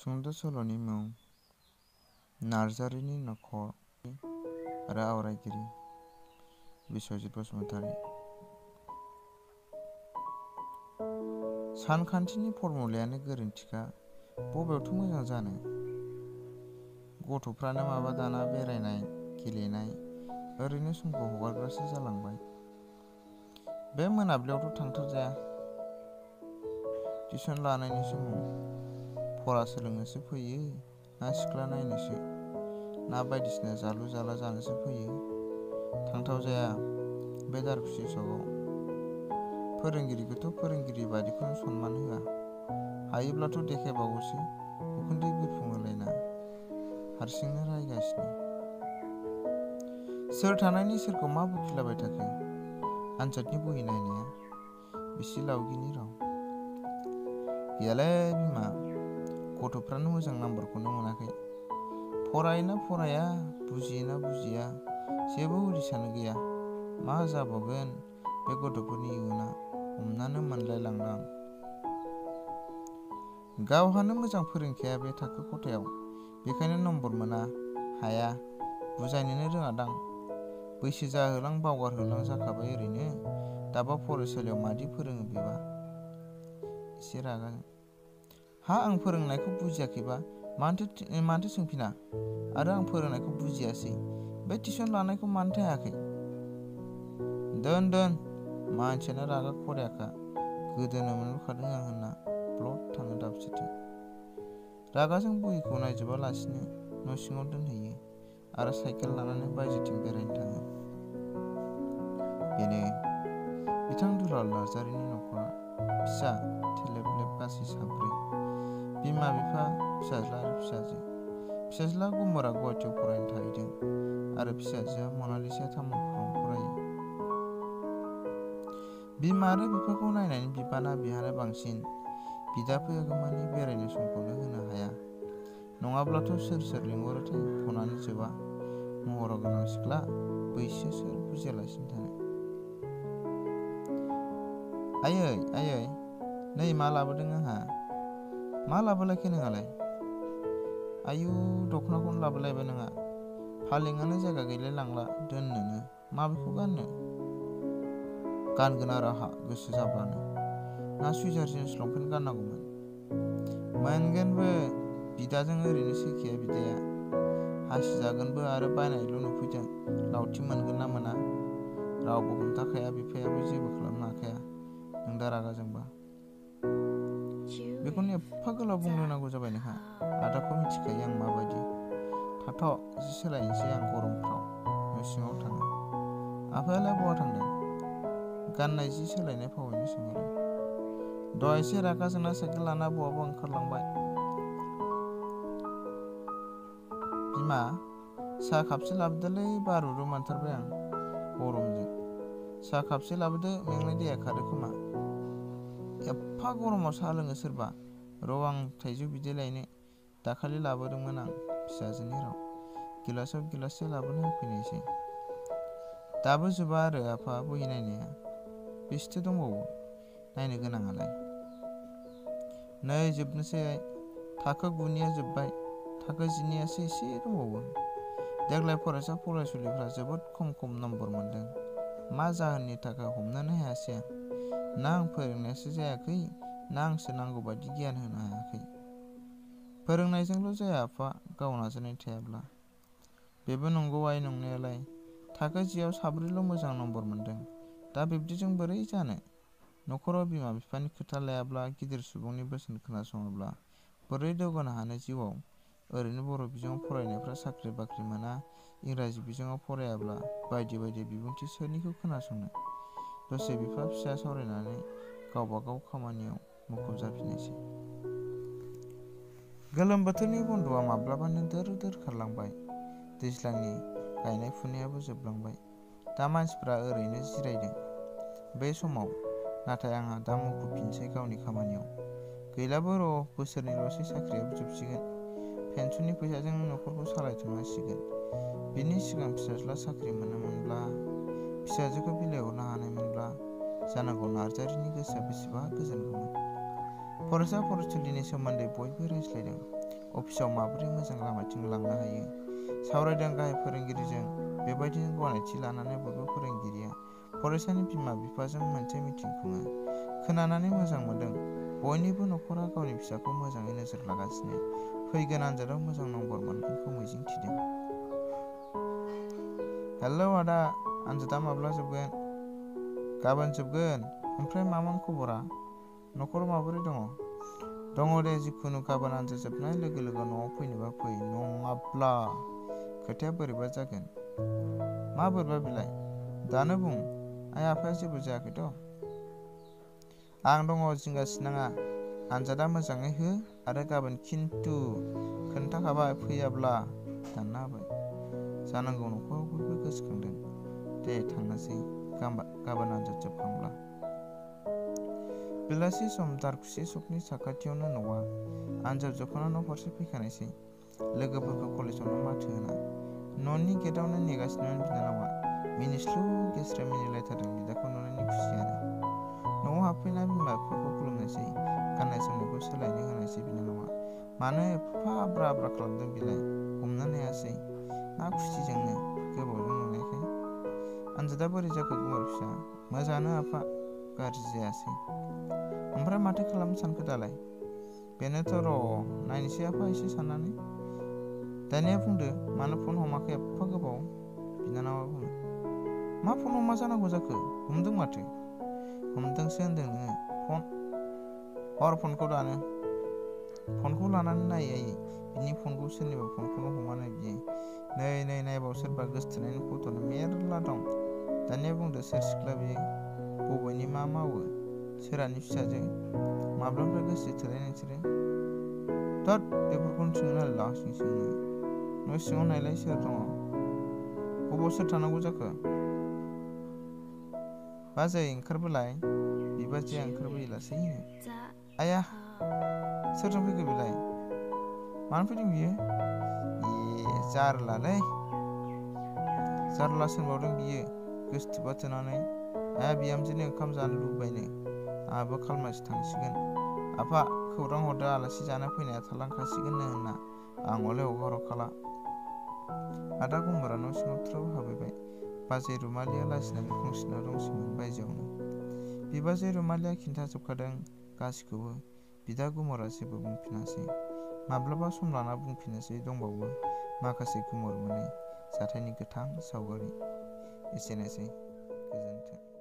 सुंद' सल'नि मुं नार्जारिनि नखर आरो आवरायगिरि बिस्वजित बसुमतारी। सानखान्थिनि फर्मुलायानो गोरोन्थिखा, बबेयावथो मोजां जानो। गथ'फ्रानो माबा दाना बेरायनाय गेलेनाय ओरैनो समखौ हगारग्रासो जालांबाय। बे मोनाबिलियावथ' थांथारजाया। टिउसन लानायनि समाव फरा सोलोंनोसो फैयो ना सिख्ला नायनोसो ना बायदिसिना जालु जाला जानोसो फैयो। थांथाव जाया बे दारखुसि सकआव। फोरोंगिरिखौथ' फोरोंगिरि बादिखौनो सनमान होआ। हायोब्लाथ' देखायबावोसो उखुन्दै बिरफुंहोलायना हारसिंनो रायगासिनो। सोर थानायनि सोरखौ मा बखिलाबाय थाखो? आनजादनि बहि नायनाया बिसि लावगिनि राव। गैयालै बिमा, गथ'फ्रानो मोजां नाम्बारखौनो मोनाखै। फरायोना फराया, बुजियोना बुजिया, जेबो उदिसानो गैया। मा जाबावगोन बे गथ'फोरनि इयुना हमनानो मोनलायलांला आं। गावहानो मोजां फोरोंखाया बे थाखो खथायाव, बेखायनो नम्बर मोना, हाया, बुजायनोनो रोङादां। बैसो जाहोलां बावगारहोलां जाखाबाय ओरैनो। दाबा फरायसालियाव मादि फोरोङो बेबा। एसे रागाजों। हा, आं फोरोंनायखौ बुजियाखैबा मानोथो सोंफिना? आरो आं फोरोंनायखौ बुजियासै, बे टिउसन लानायखौ मानोथो हायाखै? दोन मानसियानो रागा खरायाखा। गोदोनो मोनबोखादों आं होनना ब्लद थाङो दाबसेथिं। रागाजों बहिखौ नायजोबालासिनो न' सिङाव दोनहैयो आरो साइकेल लानानै बायजोथिं बेरायनो थाङो। बेनो बिथां दुलाल नार्जारिनि नखरा। फिसा थेलेब-लेब गासै साब्रै। बिमा बिफा, फिसाज्ला आरो फिसाजो। फिसाज्ला गुमुरा गुवाहाटियाव फरायनो थाहैदों आरो फिसाजोआ मनालिसाया तामुलपुरावनो फरायो। बिमा आरो बिफाखौ नायनायनि बिबाना बिहानो बांसिन। बिदा फैयागौमानि बेरायनो समखौनो होनो हाया। नङाब्लाथ' सोर लिंहरोथाय फनानो जोबा। महर गोनां सिख्ला, बैसो सोर बुजियालासिनो थानो। आयै, नै मा लाबोदों आंहा। मा लाबोलायखो नोंहालाय? आयु, दख'नाखौनो लाबोलायबाय नोंहा। फालेङानो जायगा गैलाय लांला दोननोनो। माबेखौ गाननो? गानगोन आरो आहा गोसो जाब्लानो। ना सुइजार जिन्स लंपेन्ट गाननांगौमोन? मोनगोनबो, बिदाजों ओरैनो सैखाया बिदाया। हासिजागोनबो आरो बायनायल' नुफैदों। लावथि मोनगोन ना मोना? रावबो हमथाखाया, बिफायाबो जेबो खालामनो हाखाया। नों दा रागा जोंबा। बेखौनो एफा गोलाव बुंनो नांगौ जाबाय नोंहा। आदाखौ मिथिखायो आं माबायदि। थाथ', जि सोलायनोसै आं गरमफ्राव न' सिङाव थाङो। आफायालाय बहा थांदों? गाननाय जि सोलायनाय फावैनो सोंहरो। दहायसो रागा जोंना साइकेल लाना बहाबा ओंखारलांबाय। बिमा, साहा कापसे लाबोदोलै, बारुरु मोनथारबाय आं गरमजों। साहा कापसे लाबोदो, मेंनाय दैया खारो खोमा। एफा गरमाव साहा लोङो सोरबा? र' आं थाइजौ बिदै लायनो। दाखालि लाबोदोंमोन आं। फिसाजोनि राव। गिलासाव गिलाससे लाबोना होफैनायसै। दाबो जोबा आरो आफा बहि नायनाया। बेसेथो दंबावो नायनो गोनाङालाय? नै जोबनोसै। थाखो 9निया जोब्बाय। थाखो 10नियासो एसे दंबावो। देग्लाय फरायसा फरायसुलिफ्रा जोबोद खम नम्बर मोनदों। मा जाहोननि थाखाय हमनोनो हायासै आं। ना आं फोरोंनायासो जायाखै, ना आंसो नांगौबादि गियान होनो हायाखै। फोरोंनायजोंल' जाया आफा, गाव नाजानाय थायाब्ला। बेबो नंगौ आइ नंनायालाय। थाखो 10आव साब्रैल' मोजां नम्बर मोनदों। दा बिब्दिजों बोरै जानो? न'खराव बिमा बिफानि खोथा लायाब्ला, गिदिर सुबुंनि बोसोन खोनासङाब्ला बोरै दावगानो हानो जिउआव? ओरैनो बर' बिजोङाव फरायनायफ्रा साख्रि बाख्रि मोना, इंराजि बिजोङाव फरायाब्ला बायदि बिबुंथि सोरनिखौ खोनासंनो? दसे बिफा फिसा सावरायनानै गावबा गाव खामानियाव मुखुब जाफिननायसै। गोलोम बोथोरनि बन्द'आ माब्लाबानो दोर खारलांबाय। दैज्लांनि गायनाय फुनायाबो जोबलांबाय। दा मानसिफ्रा ओरैनो जिरायदों। बे समाव नाथाय आंहा दा मुखुबफिनसै गावनि खामानियाव। गैलाबो र', बोसोरनैल'सै साख्रियाबो जोबसिगोन। पेन्सननि फैसाजों न'खरखौ सालायथ'नांसिगोन। बिनि सिगां फिसाज्ला साख्रि मोनोमोनब्ला, फिसाजोखौ बिलाइहरनो हानायमोनब्ला जानांगौ नार्जारिनि गोसोआ बेसेबा गोजोनगौमोन। फरायसा फरायसुलिनि सोमोन्दै बयबो रायज्लायदों। अफिसाव माबोरै मोजां लामाथिं लांनो हायो सावरायदों। गाहाय फोरोंगिरिजों बेबायदिनो गनायथि लानानै बयबो फोरोंगिरिया फरायसानि बिमा बिफाजों मोनसे मिटिं खुङो। खोनानानै मोजां मोनदों। बयनिबो नखरा गावनि फिसाखौ मोजाङै नोजोर लागासिनो। फैगोन आनजादाव मोजां नम्बर मोनगोनखौ मिजिं थिदों। हेलौ आदा, आनजादा माब्ला जोबगोन? गाबोन जोबगोन। ओमफ्राय मामोन खबरा? नखराव माबोरै दङ? दङ दे, जिखुनु गाबोन आनजाद जोबनाय लोगो लोगो न'आव फैनोबा फै, नङाब्ला खोथाया बोरैबा जागोन। मा बोरैबा बेलाय? दानो बुं। आइ आफाया जेबो जायाखैथ'? आं दङ, जिंगा सिनाङा। आनजादा मोजाङै हो आरो गाबोन खिन्थु खोन्थाखाबाय, फैयाब्ला दानना होबाय। जानांगौ नखराव बयबो गोसोखांदों। दे थांनोसै गाबोन आनजाद जोबखांब्ला। बेलासि सम, दारखुसि सकनि साखाथियावनो न'आ। आनजाद जोबखांना न' फारसे फैखानायसै। लोगोफोरखौ कलेजावनो माथो होना। न'नि गेटआवनो नेगासिनोमोन बिनानावा। मिनिस्लु गेस्रेम मिनिलायथारदों बिदाखौ नुनायनि खुसियानो। न'आव हाबफैना बिमा बिफाखौ खुलुमनायसै। गाननाय जोमनायखौ सोलायनो होनायसै बिनानावा। मानो एफा ब्रा ब्रा खालामदों बेलाय? हमनोनो हायासै। मा खुसिजोंनो, गोबावजों नुनायखाय। आनजादा बोरै जाखो गुमार फिसा? मोजाङानो आफा, गाज्रि जायासै। ओमफ्राय माथो खालामनो सानखो दालाय? बेनोथ' र', नायनोसै आफा एसे साननानै। दानिया बुंदो, मानो फन हमाखै एफा गोबाव? बिनानावा बुङो। मा फन हमा जानांगौ जाखो? हमदों माथो। हमदोंसो होनदों नोङो। हर फनखौ दानो। फनखौ लानानै नायै आयै बिनि फनखौ सोरनिबा फनखौनो हमानो बियो। नै नायबाव, सोरबा गोसथोनायनि फट'नो मेरला दं। दानिया बुंदो, सोर सिख्ला बियो? बबेनि मा मावो? सोरानि फिसाजो? माब्लानिफ्राय गोसो थोनाय नोंसोरो? थोद, बेफोरखौनो सोंनो नागिरलागासिनोसो नोङो। न' सिङाव नायलाय, सोर दङ? बबाव सोर थानांगौ जाखो? बाजै ओंखारबोलाय। बिबाजैया ओंखारबोयो लासैनो। आया, सोरजों फैखो बेलाय? मानो फैदों बियो? जारलालै। जारला सोंबावदों बियो गोसोथोबा थोनानै। आया बिहामजोनो ओंखाम जानो लुबैबायनो। आंहाबो खालमासि थांसिगोन। आफा, खौरां हरदो, आलासि जानो फैनाया थालांखासिगोननो होनना। आं हले हगारहरखाला। आदा गुमुरा न' सिङाव थ्रोब हाबहैबाय। बाजै रुमालिया लाजिना बिखुं सिबना दंसैमोन बायजोआवनो। बिबाजै रुमालिया खिन्थाजोबखादों गासिखौबो। बिदा गुमुरा जेबो बुंफिनासै। माब्लाबा सम लाना बुंफिननोसै दंबावो माखासे गुमुर मोनै जाथायनि गोथां सावगारि। एसेनोसै, गोजोन्थों।